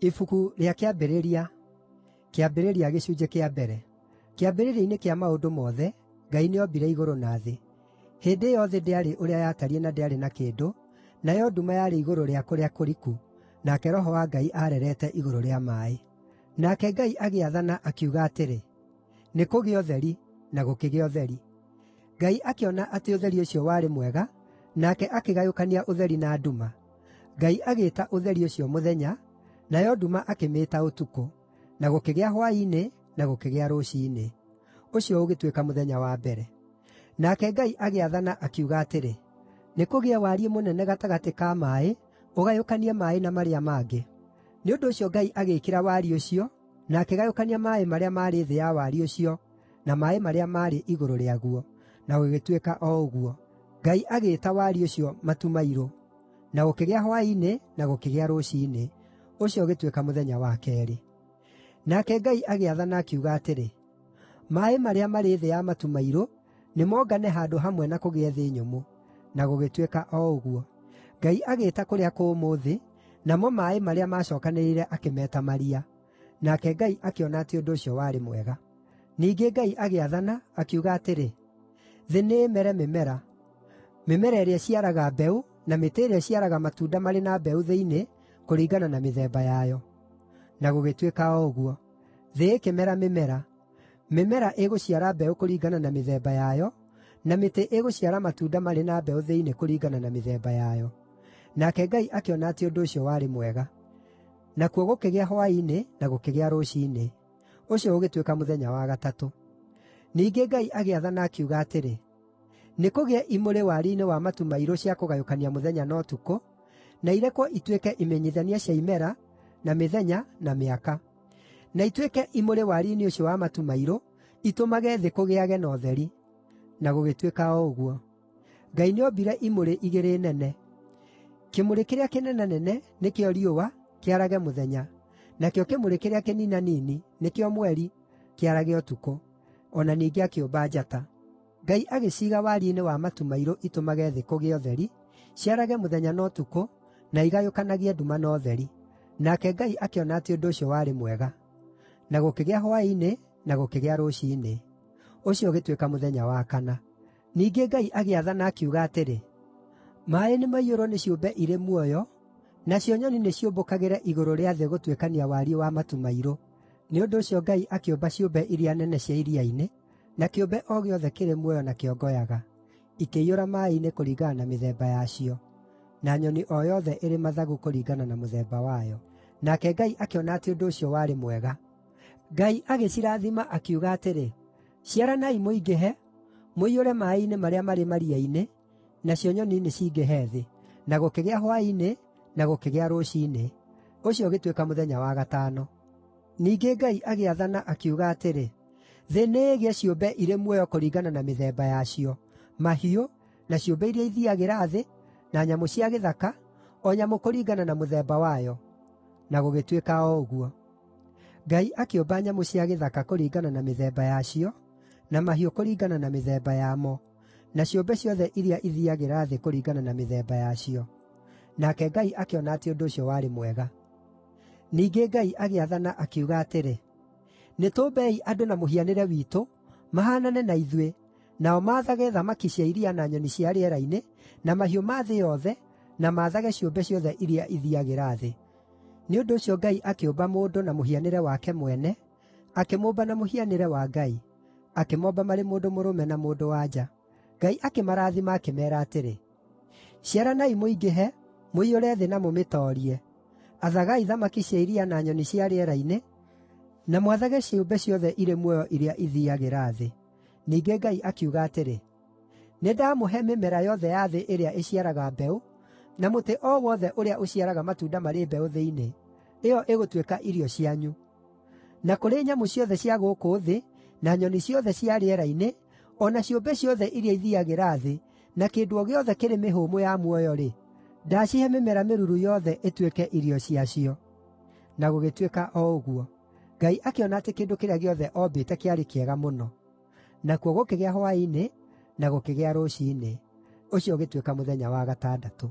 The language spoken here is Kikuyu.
Ibuku rĩa Kĩambĩrĩria, Kĩambĩrĩria gĩcunjĩ kĩa mbere. Kĩambĩrĩria-inĩ kĩa maũndũ mothe, Ngai nĩombire igũrũ na thĩ. Hĩndĩ ĩyo thĩ ndĩarĩ ũrĩa yatariĩ na ndĩarĩ na kĩndũ, nayo nduma yarĩ igũrũ rĩa kũrĩa kũriku, nake Roho wa Ngai aarerete igũrũ rĩa maaĩ. Nake Ngai agĩathana, akiuga atĩrĩ, “Nĩkũgĩe ũtheri,” na gũkĩgĩa ũtheri. Ngai akĩona atĩ ũtheri ũcio warĩ mwega, nake akĩgayũkania ũtheri na nduma. Ngai agĩĩta ũtheri ũcio “mũthenya,” nayo nduma akĩmĩĩta “ũtukũ.” Na gũkĩgĩa hwaĩ-inĩ, na gũkĩgĩa rũciinĩ. Ũcio ũgĩtuĩka mũthenya wa mbere. Nake Ngai agĩathana, akiuga atĩrĩ, “Nĩkũgĩe wariĩ mũnene gatagatĩ ka maaĩ, ũgayũkanie maaĩ na marĩa mangĩ.” Nĩ ũndũ ũcio Ngai agĩĩkĩra wariĩ ũcio na akĩgayũkania maaĩ marĩa maarĩ thĩ ya wariĩ ũcio na maaĩ marĩa maarĩ igũrũ rĩaguo, na gũgĩtuĩka o ũguo. Ngai agĩĩta wariĩ ũcio “matu mairũ.” Na gũkĩgĩa hwaĩ-inĩ na gũkĩgĩa rũciinĩ. Ũcio ũgĩtuĩka mũthenya wa keerĩ. Nake Ngai agĩathana, akiuga atĩrĩ, “Maaĩ marĩa marĩ thĩ ya matu mairũ nĩmongane handũ hamwe na kũgĩe thĩ nyũmũ.” Na gũgĩtuĩka o ũguo. Ngai agĩĩta kũrĩa kũmũ “thĩ,” namo maaĩ marĩa maacookanĩrĩire akĩmeeta “maria.” Nake Ngai akĩona atĩ ũndũ ũcio warĩ mwega. Ningĩ Ngai agĩathana, akiuga atĩrĩ, “Thĩ nĩĩmere mĩmera: mĩmera ĩrĩa ĩciaraga mbeũ, na mĩtĩ ĩrĩa ĩciaraga matunda marĩ na mbeũ thĩinĩ, kũringana na mĩthemba yayo.” Na gũgĩtuĩka o ũguo. Thĩ ĩkĩmera mĩmera: mĩmera ĩgũciara mbeũ kũringana na mĩthemba yayo, na mĩtĩ ĩgũciara matunda marĩ na mbeũ thĩinĩ kũringana na mĩthemba yayo. Nake Ngai akĩona atĩ ũndũ ũcio warĩ mwega. Nakuo gũkĩgĩa hwaĩ-inĩ na gũkĩgĩa rũciinĩ. Ũcio ũgĩtuĩka mũthenya wa gatatũ. Ningĩ Ngai agĩathana, akiuga atĩrĩ, “Nĩkũgĩe imũrĩ wariĩ-inĩ wa matu mairũ cia kũgayũkania mũthenya na ũtukũ, na irekwo ituĩke imenyithania cia imera, na mĩthenya, na mĩaka. Na ituĩke imũrĩ wariĩ-inĩ ũcio wa matu mairũ, itũmage thĩ kũgĩage na ũtheri.” Na gũgĩtuĩka o ũguo. Ngai nĩombire imũrĩ igĩrĩ nene. Kĩmũrĩ kĩrĩa kĩnenanene, nĩkĩo riũa, kĩarage mũthenya, nakĩo kĩmũrĩ kĩrĩa kĩninanini, nĩkĩo mweri, kĩarage ũtukũ. O na ningĩ akĩũmba njata. Ngai agĩciiga wariĩ-inĩ wa matu mairũ itũmage thĩ kũgĩe ũtheri, ciarage mũthenya na ũtukũ, na igayũkanagie nduma na ũtheri. Nake Ngai akĩona atĩ ũndũ ũcio warĩ mwega. Na gũkĩgĩa hwaĩ-inĩ, na gũkĩgĩa rũciinĩ. Ũcio ũgĩtuĩka mũthenya wa kana. Ningĩ Ngai agĩathana, akiuga atĩrĩ, “Maaĩ nĩmaiyũrwo nĩ ciũmbe irĩ muoyo, nacio nyoni nĩciũmbũkagĩre igũrũ rĩa thĩ gũtuĩkania wariĩ wa matu mairũ.” Nĩ ũndũ ũcio Ngai akĩũmba ciũmbe iria nene cia iria-inĩ, na kĩũmbe o gĩothe kĩrĩ muoyo na kĩongoyaga, ikĩiyũra maaĩ-inĩ kũringana na mĩthemba yacio, na nyoni o yothe ĩrĩ mathagu kũringana na mũthemba wayo. Nake Ngai akĩona atĩ ũndũ ũcio warĩ mwega. Ngai agĩcirathima, akiuga atĩrĩ, “Ciaranai mũingĩhe, mũiyũre maaĩ-inĩ marĩa marĩ maria-inĩ, nacio nyoni nĩcingĩhe thĩ.” Na gũkĩgĩa hwaĩ-inĩ, na gũkĩgĩa rũciinĩ. Ũcio ũgĩtuĩka mũthenya wa gatano. Ningĩ Ngai agĩathana, akiuga atĩrĩ, “Thĩ nĩĩgĩe ciũmbe irĩ muoyo kũringana na mĩthemba yacio: mahiũ, na ciũmbe iria ithiiagĩra thĩ, na nyamũ cia gĩthaka, o nyamũ kũringana na mũthemba wayo.” Na gũgĩtuĩka o ũguo. Ngai akĩũmba nyamũ cia gĩthaka kũringana na mĩthemba yacio, na mahiũ kũringana na mĩthemba yamo, na ciũmbe ciothe iria ithiiagĩra thĩ kũringana na mĩthemba yacio. Nake Ngai akĩona atĩ ũndũ ũcio warĩ mwega. Ningĩ Ngai agĩathana, akiuga atĩrĩ, “Nĩtũmbei andũ na mũhianĩre witũ, mahaanane na ithuĩ, nao maathage thamaki cia iria na nyoni cia rĩera-inĩ, na mahiũ ma thĩ yothe, na maathage ciũmbe ciothe iria ithiiagĩra thĩ.” Nĩ ũndũ ũcio Ngai akĩũmba mũndũ na mũhianĩre wake mwene, akĩmũmba na mũhianĩre wa Ngai; akĩmomba marĩ mũndũ mũrũme na mũndũ-wa-nja. Ngai akĩmarathima akĩmeera atĩrĩ, “Ciaranai mũingĩhe, mũiyũre thĩ na mũmĩtoorie. Athagai thamaki cia iria na nyoni cia rĩera-inĩ, na mwathage ciũmbe ciothe irĩ muoyo iria ithiiagĩra thĩ.” Ningĩ Ngai akiuga atĩrĩ, “Nĩndamũhe mĩmera yothe ya thĩ ĩrĩa ĩciaraga mbeũ, na mũtĩ o wothe ũrĩa ũciaraga matunda marĩ mbeũ thĩinĩ. Ĩyo ĩgũtuĩka irio cianyu. Na kũrĩ nyamũ ciothe cia gũkũ thĩ, na nyoni ciothe cia rĩera-inĩ, o na ciũmbe ciothe iria ithiiagĩra thĩ, na kĩndũ o gĩothe kĩrĩ mĩhũmũ ya muoyo-rĩ, ndacihe mĩmera mĩruru yothe ĩtuĩke irio ciacio.” Na gũgĩtuĩka o ũguo. Ngai akĩona atĩ kĩndũ kĩrĩa gĩothe oombĩte kĩarĩ kĩega mũno. Nakuo gũkĩgĩa hwaĩ-inĩ, na gũkĩgĩa rũciinĩ. Ũcio ũgĩtuĩka mũthenya wa gatandatũ.